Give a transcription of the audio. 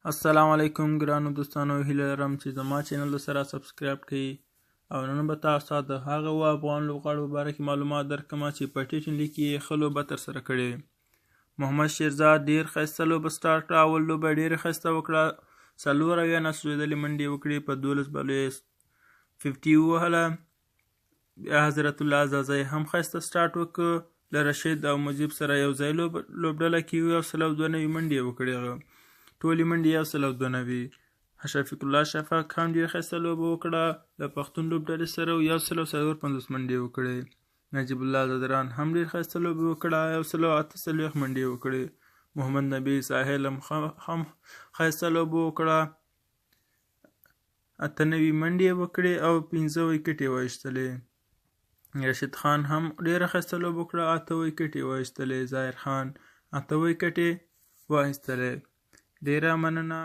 السلام علیکم ګرانو دوستانو، هیله لرم چې زما چینل سره سبسکرایب کړئ. او نن به تاسو ته د هغه اوو افغان لوبغاړو په باره کې معلومات درکړم چې په ټي ټین لیګ کې یې ښه لوبه ترسره کړې. محمد شیرزاد ډېر ښایسته لوبه سټارټ کړه، اول لوبه یې ډېره ښایسته وکړه، 74 ناسوځېدلې منډې وکړې، په 12 بالو یې 50 ووهله. بیا حضرت الله ځاځی هم ښایسته سټارټ وکړ، له رشید او مجیب سره یو ځای لوبډله کې 192 منډې یې وکړې، هغه ټولې منډې 192. شفیق الله شفق هم ډېره ښایسته لوبه وکړه، له پښتون لوبډلې سره 154 منډې وکړې. نجیب الله ځدران هم ډېر ښایسته لوبه وکړه، 148 منډې وکړې. محمد نبي ساحل هم ښایسته لوبه وکړه، 98 منډې یې وکړې او 5 ویکټې یې وایستلې. رشید خان هم ډېره ښایسته لوبه وکړه، 8 ویکټې یې وایستلې. ظاهر خان 8 ویکټې وایستلې. ډېره مننه.